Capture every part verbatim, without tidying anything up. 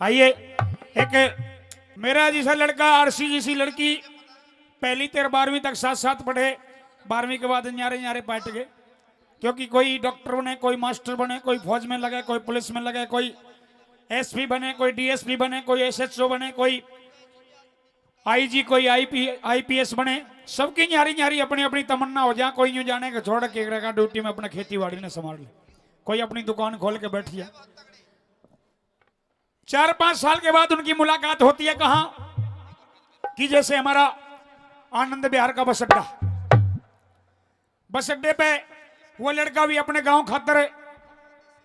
आइए, एक मेरा जैसा लड़का, आरसी जैसी लड़की, पहली तेर बारहवीं तक साथ साथ पढ़े, बारहवीं के बाद न्यारे न्यारे पाट गए। क्योंकि कोई डॉक्टर बने, कोई मास्टर बने, कोई फौज में लगे, कोई पुलिस में लगे, कोई एसपी बने, कोई डीएसपी बने, कोई एसएचओ बने, कोई आईजी, कोई आईपी आईपीएस बने। सबकी न्यारी न्यारी अपनी अपनी तमन्ना हो जा। कोई यूं जाने के छोड़ के का ड्यूटी में अपने खेती बाड़ी ने संभाल ले, कोई अपनी दुकान खोल के बैठ जा। चार पांच साल के बाद उनकी मुलाकात होती है। कहाँ? कि जैसे हमारा आनंद विहार का बस अड्डा, बस अड्डे पे वो लड़का भी अपने गांव खातर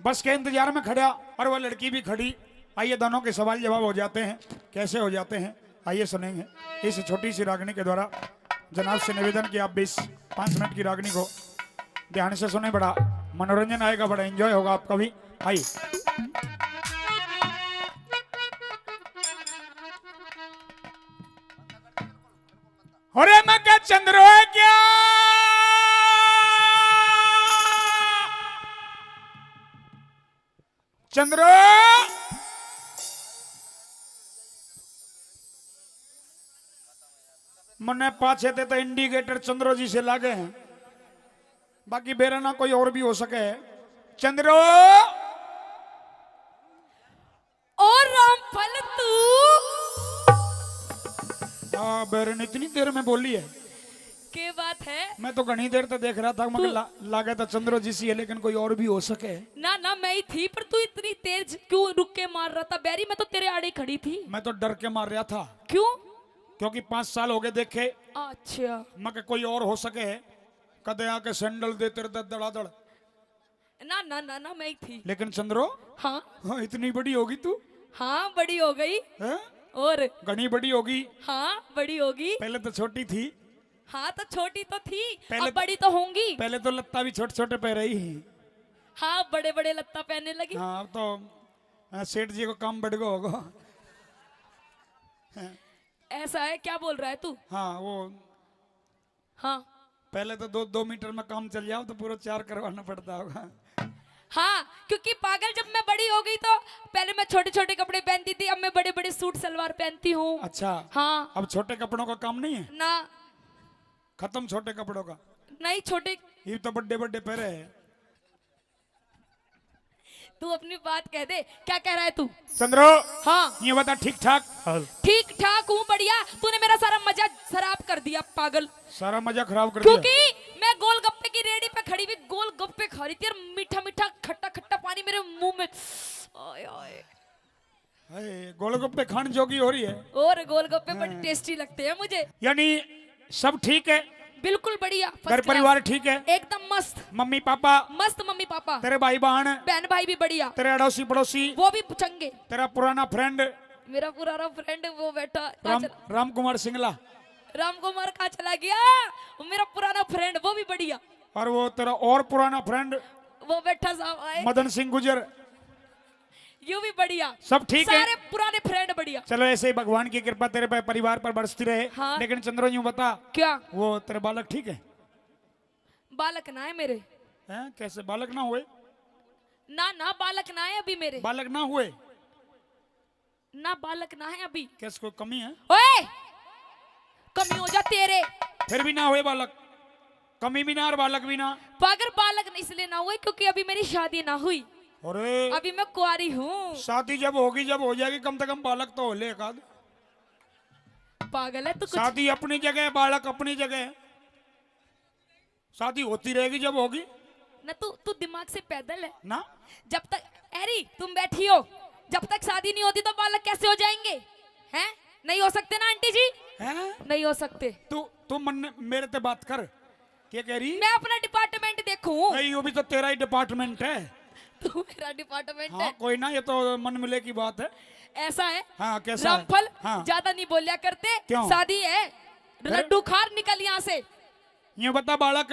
बस के इंतजार में खड़ा और वो लड़की भी खड़ी। आइए, दोनों के सवाल जवाब हो जाते हैं। कैसे हो जाते हैं, आइए सुनेंगे। इस छोटी सी रागनी के द्वारा जनाब से निवेदन कि आप भी इस पाँच मिनट की रागनी को ध्यान से सुने, बड़ा मनोरंजन आएगा, बड़ा एंजॉय होगा आपका भी। आइए। अरे मैं क्या चंद्रो है क्या? चंद्रो, मन्ने पाछे ते तो इंडिकेटर चंद्रो जी से लागे हैं, बाकी बेरा ना कोई और भी हो सके है। चंद्रो। और रामफल तू? हाँ, बैरन इतनी देर में बोली है। के बात है? मैं तो घणी देर तक देख रहा था, मगर तू ला-, लागे तो चंद्रो जी सी है, लेकिन कोई और भी हो सके। ना, ना, मैं ही थी, पर तू इतनी तेज क्यों रुक के मार रहा था? बैरी, मैं तो तेरे आड़े खड़ी थी। मैं तो डर के मार रहा था। क्यों? क्योंकि पाँच साल हो गए देखे। अच्छा। मैं के कोई और हो सके है, कदे आके सैंडल दे तेरे दे दड़ादड़। ना, ना, ना, ना, मैं ही थी। लेकिन चंद्रो, हाँ? हाँ, इतनी बड़ी होगी तू? हाँ, बड़ी हो गई। हैं? और? घणी बड़ी होगी। हाँ, बड़ी होगी। पहले तो छोटी थी। हाँ, तो छोटी तो थी, पहले अब तो, बड़ी तो होंगी। पहले तो लत्ता भी छोटे छोटे पै रही। हाँ, बड़े बड़े लत्ता पहनने लगी। हाँ, अब तो, हाँ, सेठ जी को काम बढ़ गया होगा। ऐसा है, क्या बोल रहा है तू? हाँ, वो हाँ। पहले तो दो, दो मीटर में काम चल जाओ तो पूरा चार करवाना पड़ता होगा। हाँ, क्योंकि पागल, जब मैं बड़ी हो गई तो पहले मैं छोटे छोटे कपड़े पहनती थी, अब मैं बड़े बड़े सूट सलवार पहनती हूँ। अच्छा। हाँ। अब छोटे कपड़ों का काम नहीं है? ना। खत्म छोटे कपड़ों का? नहीं, छोटे। ये तो बड़े बड़े पहरे हैं। तू अपनी बात कह दे, क्या कह रहा है तू? चंद्रो। हाँ। ये बता, ठीक ठाक? ठीक ठाक हूँ, बढ़िया। तूने मेरा सारा मजा खराब कर दिया, पागल। सारा मजा खराब कर दिया। क्योंकि मैं गोलगप्पे की रेडी पे खड़ी हुई, गोलगप्पे खा रही थी और मीठा मीठा, खट्टा खट्टा पानी मेरे मुंह में। आय, आय। हाय, गोलगप्पे खान जोगी हो रही है। और गोलगप्पे बड़े हाँ। टेस्टी लगते हैं मुझे। यानी सब ठीक है? बिल्कुल बढ़िया, first घर class। परिवार ठीक है? एकदम मस्त। Mummy papa? मस्त मम्मी पापा। तेरे भाई बहन? बहन भाई भी बढ़िया। तेरे अड़ोसी पड़ोसी? वो भी चंगे। तेरा पुराना फ्रेंड? मेरा पुराना फ्रेंड वो बैठा, कहाँ राम, चला? राम कुमार सिंगला। राम कुमार कहाँ चला गया? वो मेरा पुराना फ्रेंड, वो भी बढ़िया। और वो तेरा और पुराना फ्रेंड? वो बैठा साहब आए। मदन सिंह गुजर। यू भी बढ़िया। सब ठीक है? सारे पुराने फ्रेंड बढ़िया। चलो, ऐसे ही भगवान की कृपा तेरे पे, परिवार पर बरसती रहे। हाँ। लेकिन चंद्रो, यूं बता, क्या? वो तेरे बालक ठीक है? बालक ना है मेरे। हैं? कैसे बालक ना हुए? ना, ना, बालक ना है अभी मेरे। बालक ना हुए? ना, बालक ना है अभी। कैसे, कोई कमी है? ओए, कमी हो जा तेरे। फिर भी ना हुए बालक, कमी भी ना और बालक भी ना। पागल, बालक इसलिए ना हुए क्योंकि अभी मेरी शादी ना हुई। अरे, अभी मैं कुंवारी हूँ। शादी जब होगी, जब हो जाएगी, कम से कम बालक तो हो ले एक आध। पागल है तू कुछ। शादी अपनी जगह है, बालक अपनी जगह है। शादी होती रहेगी जब होगी। ना तू, तू दिमाग से पैदल है ना। जब तक, एरी, तुम बैठी हो, जब तक शादी नहीं होती तो बालक कैसे हो जाएंगे? हैं? नहीं हो सकते ना आंटी जी? हैं? नहीं हो सकते। तू, तू मन, मेरे ते बात कर। क्या कह रही? मैं अपना डिपार्टमेंट देखूं। नहीं, वो भी तो तेरा ही डिपार्टमेंट है। तू मेरा डिपार्टमेंट हाँ, है। कोई ना, ये तो मन मिले की बात है। ऐसा है। हाँ, कैसा है? रामफल, हाँ। ज्यादा नहीं बोलिया करते। क्यों? शादी है। फिर? लड्डू खार निकल यहाँ से। ये बता बालक,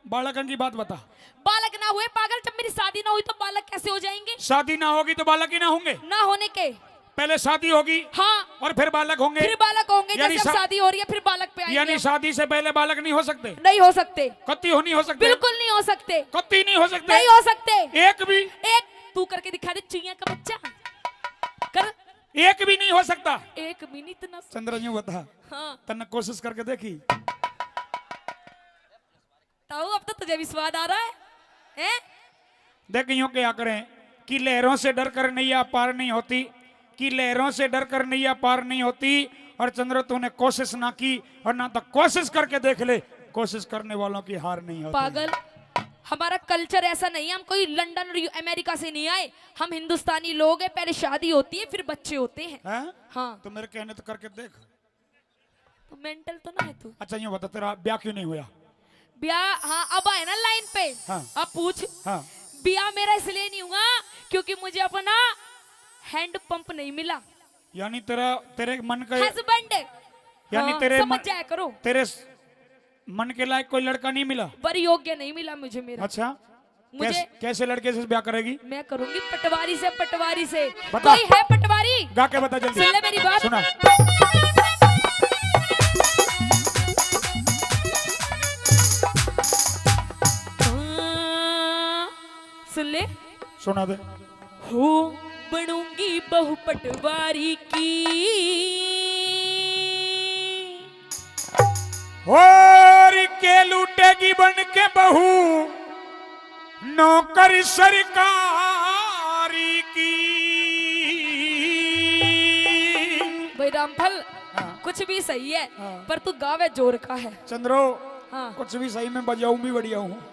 बालकन की बात बता। बालक ना हुए पागल, जब मेरी शादी ना हुई तो बालक कैसे हो जाएंगे? शादी ना होगी तो बालक ही ना होंगे। ना होने के। पहले शादी होगी हाँ। और फिर बालक होंगे। फिर बालक होंगे, यानी जैसे अब शा-, शादी हो रही है फिर बालक पे आएंगे। यानी शादी से पहले बालक नहीं हो सकते? नहीं हो सकते। कत्ती हो नहीं हो सकते? बिल्कुल नहीं हो सकते। कत्ती नहीं हो सकते? नहीं हो सकते। एक भी? एक तू करके दिखा दे, चुईया का बच्चा। कर, एक भी नहीं हो सकता। एक भी नहीं इतना। चंद्र, यूं बता, हाँ। तन्ने कोशिश करके देखी? ताऊ, अब तो तुझे भी स्वाद आ रहा है, हैं? देख, यूं क्या करें कि लहरों से डर कर नैया पार नहीं होती, कि लहरों से डर कर नैया पार नहीं होती। और चंद्र, तूने कोशिश ना की और ना तो कोशिश करके देख ले, कोशिश करने वालों की हार नहीं होती। पागल, हमारा कल्चर ऐसा नहीं है, हम कोई लंदन और यू-, अमेरिका से नहीं आए, हम हिंदुस्तानी लोग हैं। पहले शादी होती है, फिर बच्चे होते हैं। हैं? हाँ। तो मेरे कहने तो करके देख। तो मेंटल तो ना है तू? अच्छा, यूं बता, तेरा ब्याह क्यों नहीं होया? ब्याह, हाँ, अब आए ना लाइन पे। हाँ। अब पूछ। हाँ। ब्याह मेरा इसलिए नहीं हुआ क्योंकि मुझे अपना हैंड पंप नहीं मिला। यानी तेरा, तेरे मन का हस्बैंड। यानी हाँ, तेरे समझ मन, जाया करो। तेरे स-, मन के लायक कोई लड़का नहीं मिला? वर योग्य नहीं मिला मुझे मेरा। अच्छा, मुझे कैस-, कैसे लड़के से ब्याह करेगी? मैं करूंगी पटवारी से, पटवारी से। बता। कोई है पटवारी? गा के बता जल्दी। सुन ले मेरी बात। सुना। हाँ, सुन ले। सुना दे। हो बनूंगी बहू पटवारी की। और के लूटेगी बन के बहू नौकर सरकारी की। भाई रामफल, हाँ। कुछ भी सही है, हाँ। पर तू गावे जोर का है। चंद्रो, हाँ। कुछ भी सही, मैं बजाऊं भी बढ़िया हूँ।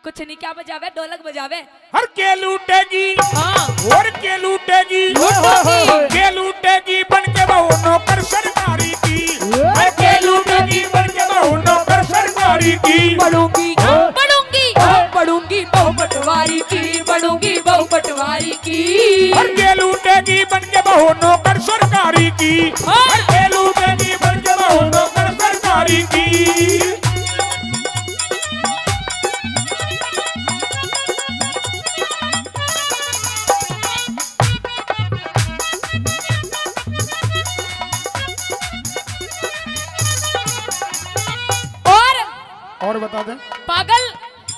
कुछ नहीं, क्या बजावे? ढोलक बजावे। हर के लूटेगी, हाँ। और के लूटेगी, लूटेगी। के लूटेगी बन के बहू नौकर सरकारी की। हर के लूटेगी बन के बहू नौकर सरकारी की। बनूंगी, हाँ। बनूंगी, हाँ। बनूंगी बहू पटवारी की, बनूंगी बहू पटवारी की। हर के लूटेगी बन के बहू नौकर सरकारी की। हाँ। हर के लूटेगी बन के बहू नौकर सरकारी की। और और बता दे। पागल,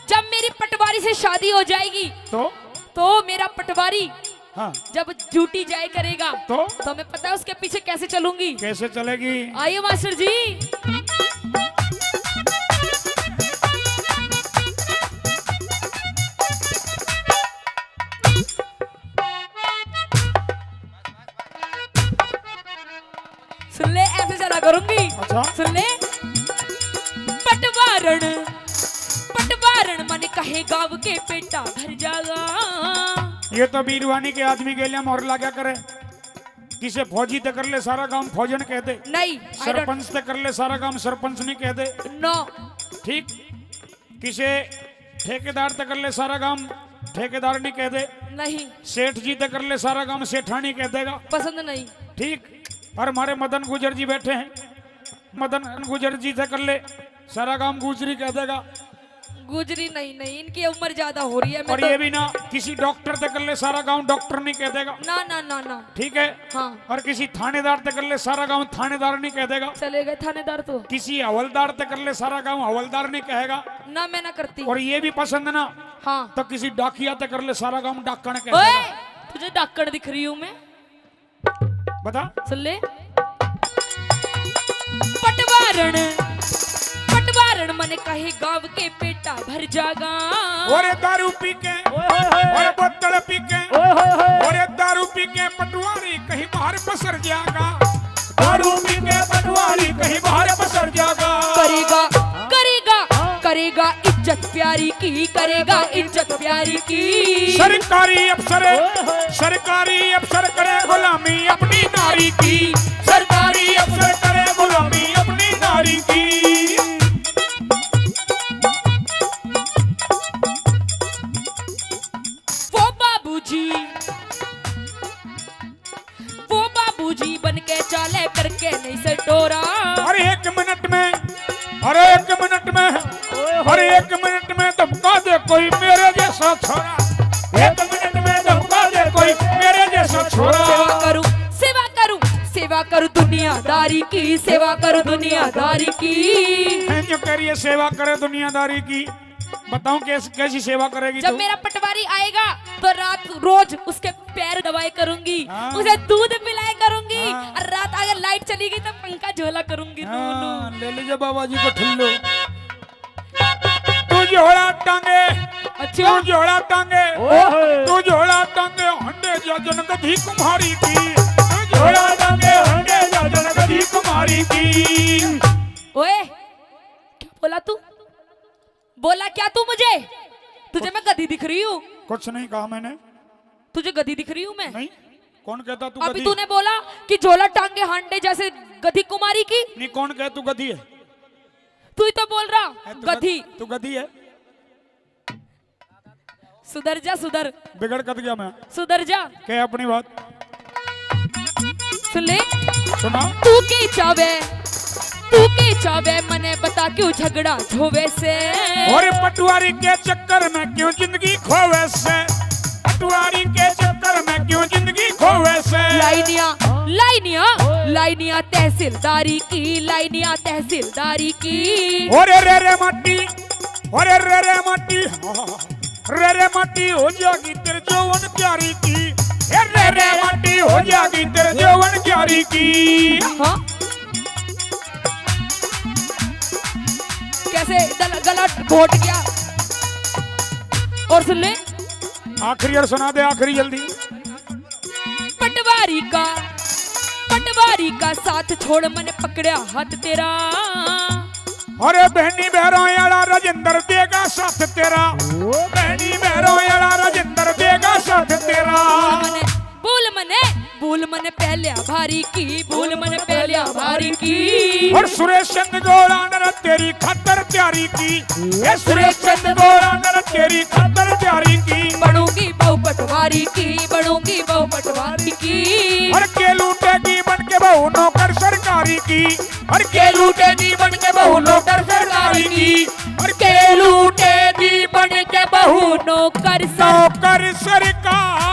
जब मेरी पटवारी से शादी हो जाएगी, तो? तो मेरा पटवारी हाँ। जब ड्यूटी जाए करेगा, तो? तो मैं पता है उसके पीछे कैसे चलूंगी। कैसे चलेगी? आइए मास्टर जी। सुन ले, ऐसे चला करूंगी। अच्छा। सुन ले। पटवारण, पटवारण मन कहे गांव के पेटा भर जागा। ये तो बीरवानी के आदमी गेल्या मोहर लाग्या करे। किसे फौजी ते कर ले, सारा गांव फौजन कह दे। नहीं, I don't। सरपंच ते कर ले, सारा गांव सरपंच नहीं कह दे। No। ठीक। किसे ठेकेदार ते कर ले, सारा गांव ठेकेदार नहीं कह दे। नहीं। सेठ जी ते कर ले, सारा गांव सेठानी कह देगा। पसंद नहीं। ठीक। और हमारे मदन गुजर जी बैठे हैं, मदन गुजर जी ते कर ले, सारा गांव गुजरी कह देगा। गुजरी नहीं, नहीं, इनकी उम्र ज्यादा हो रही है। मैं और तो ये भी ना, किसी डॉक्टर ते कर ले, सारा गांव डॉक्टर नहीं कह देगा। ना, ना, ना, ना। ठीक है। हाँ। और किसी थानेदार ते कर ले, सारा गांव थानेदार नहीं कह देगा। चले गए थानेदार तो। किसी हवलदार ते कर ले, सारा गांव हवलदार नहीं कहेगा। ना, मैं ना करती। और ये भी पसंद ना, हाँ। तो किसी डाकिया ते कर ले, सारा गांव डाकण कह ओए, देगा। तुझे डाकण दिख रही हूँ मैं? बता। सुन ले। पटवारण, पटवारण मन कहे गांव के पेटा भर जागा। ओरे दारू पी के, ओए होए होए। ओरे बोतल पी के, ओए होए होए। ओरे दारू पी के पटवारी कहीं बाहर पसर जागा। दारू पी के पटवारी कहीं बाहर पसर जागा। करेगा, करेगा, करेगा इज्जत प्यारी की, करेगा इज्जत प्यारी की। सरकारी अफसर, ओए होए। सरकारी अफसर करे गुलामी अपनी नारी की। सरकारी अफसर करे गुलामी अपनी नारी की। वो बाबूजी, वो बाबूजी बन के चाले करके नहीं से टोरा। अरे एक मिनट में, अरे एक मिनट में, ओए होए। अरे एक मिनट में धमका दे कोई मेरे जैसा छोरा। एक मिनट में धमका दे कोई मेरे जैसा छोरा। सेवा करूं, सेवा करूं, सेवा करूं दुनियादारी की, सेवा करूं दुनियादारी की। हैं जो कह रही है सेवा करे दुनियादारी की। बताऊं कैस-, कैसी सेवा करेगी जब तू? मेरा पटवारी आएगा तो रात रोज उसके पैर दबाए करूंगी, हाँ। उसे दूध पिलाए करूंगी, हाँ। और रात अगर लाइट चली गई तो पंखा झोला करूंगी। हाँ, ले लीजिए बाबा जी को ठुल्लू। तू झोला टांगे, अच्छा। तू झोला टांगे, ओहो। तू झोला टांगे हंडे जा जन कधी कुमारी की, तू झोला टांगे हंडे जा जन कधी कुमारी की। ओए, क्या बोला तू? बोला क्या तू मुझे? तुझे कुछ, मैं गधी दिख रही हूँ? कुछ नहीं कहा मैंने। तुझे गधी दिख रही हूँ मैं? नहीं। कौन कहता तू अभी गधी? तूने बोला कि झोला टांगे हांडे जैसे गधी कुमारी की। नहीं, कौन कह तू गधी है? तू ही तो बोल रहा, है तू गधी। गध-, तू गधी है। सुधर जा, सुधर। बिगड़ कद गया मैं। सुधर जा। कह अपनी बात। सुन ले। सुना। तू के चावे, तू के चावे, मने बता क्यों झगड़ा झोवे से। और पटवारी के चक्कर में क्यों जिंदगी खोवे से, पटवारी के चक्कर में क्यों जिंदगी खोवे से। लाइनिया, लाइनिया, लाइनिया तहसीलदारी की, लाइनिया तहसीलदारी की। और रे रे माटी, अरे रे रे माटी, रे रे माटी हो जागी तेरे जौवन प्यारी की, ए रे रे माटी हो जागी तेरे जौवन प्यारी की। हाँ? कैसे गल-, गला घोट गया। और सुन ले। आखिरी और सुना दे, आखिरी जल्दी। पटवारी का, पटवारी का साथ छोड़, मने पकड़या हाथ तेरा। अरे बहनी भैरों आला राजेंद्र देगा साथ तेरा, बहनी भैरों आला राजेंद्र देगा साथ तेरा। बोल मने, बोल मने, बोल मने पहल्या भारी की, बोल मने पहल्या भारी की। और सुरेश चंद गोला नर तेरी खातर तैयारी की, ए सुरेश चंद गोला नर तेरी खातर तैयारी की। बनूंगी बहू पटवारी की, बनूंगी बहू पटवारी की। और के लूटेगी बन के बहू नौकर सरकारी की, और के लूटेगी बन के बहू नौकर सरकारी की, और के लूटेगी बन के बहू नौकर सर- नौकर सरकार।